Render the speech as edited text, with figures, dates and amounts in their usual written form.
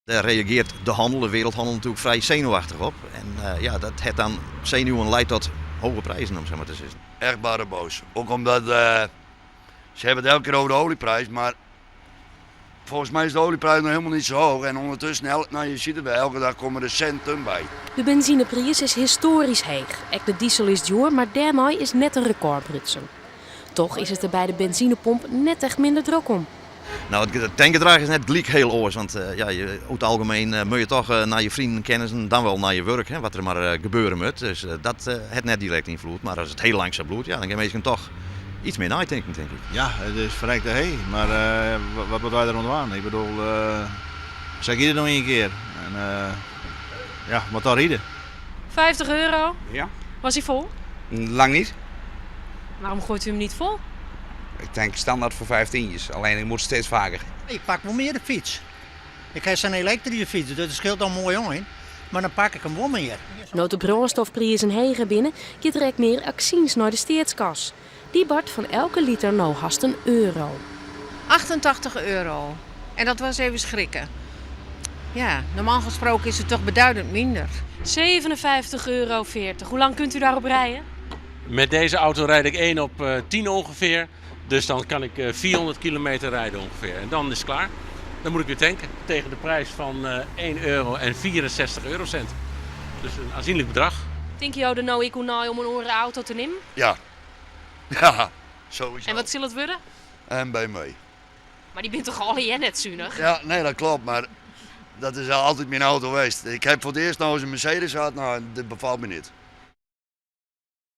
Daar reageert de handel, de wereldhandel natuurlijk vrij zenuwachtig op. En ja, dat het dan zenuwen leidt tot hoge prijzen, om zo maar te zeggen. Echt barre boos. Ook omdat ze hebben het elke keer over de olieprijs, maar volgens mij is de olieprijs nog helemaal niet zo hoog. En ondertussen, nou, je ziet het wel, elke dag komen er centen bij. De benzinepriis is histoarysk heech. Ek de diesel is djoer, mar dêrmei is net in rekôr brutsen. Toch is it der by de benzinepomp net echt minder drok om. Nou, it tankgedrach is net gelyk hiel oars. Want ja, je, oer it algemien moatte je toch nei je freonen, kennissen, dan wol nei je wurk, hè, wat der mar gebeure moat. Dus dat hat net direkt ynfloed. Mar as it hiel lang sa bliuwt, ja, dan geane minsken toch iets mear neitinken, tink ik. Ja, it is ferrekte heech, mar wat moatte wy deroan dwaan? Ik bedoel, sa giet it no ien kear. En ja, moat toch ride. 50 euro? Ja. Was hij vol? Lang niet. Waarom gooit u hem niet vol? Ik tank standaard voor vijftientjes, alleen ik moet steeds vaker. Ik pak wol mear de fyts. Ik ha sa'n elektryske fyts, dus dat skeelt al moai ein. Mar dan pak ik him wol mear. No't de brânstofprizen heger binne, giet der ek mear aksyns nei de steatskas. Dy bart fan elke liter no hast in euro. 88 euro. En dat was even schrikken. Ja, normaal gesproken is het toch beduidend minder. 57,40 euro. Hoe lang kunt u daarop rijden? Met deze auto rijd ik 1 op 10 ongeveer. Dus dan kan ik 400 kilometer rijden ongeveer. En dan is het klaar. Dan moet ik weer tanken tegen de prijs van 1 euro en 64 eurocent. Dus een aanzienlijk bedrag. Tinke jo der no ek oer nei om in oare auto te nimmen? Ja. Ja, sowieso. En wat sil it wurde? En BMW. Mar dy binne toch allegear net sunich? Ja, nee, dat klopt. Mar dat is altyd myn auto west. Ik ha foar it earst no ris in Mercedes gehad, nou, dat befalt my net.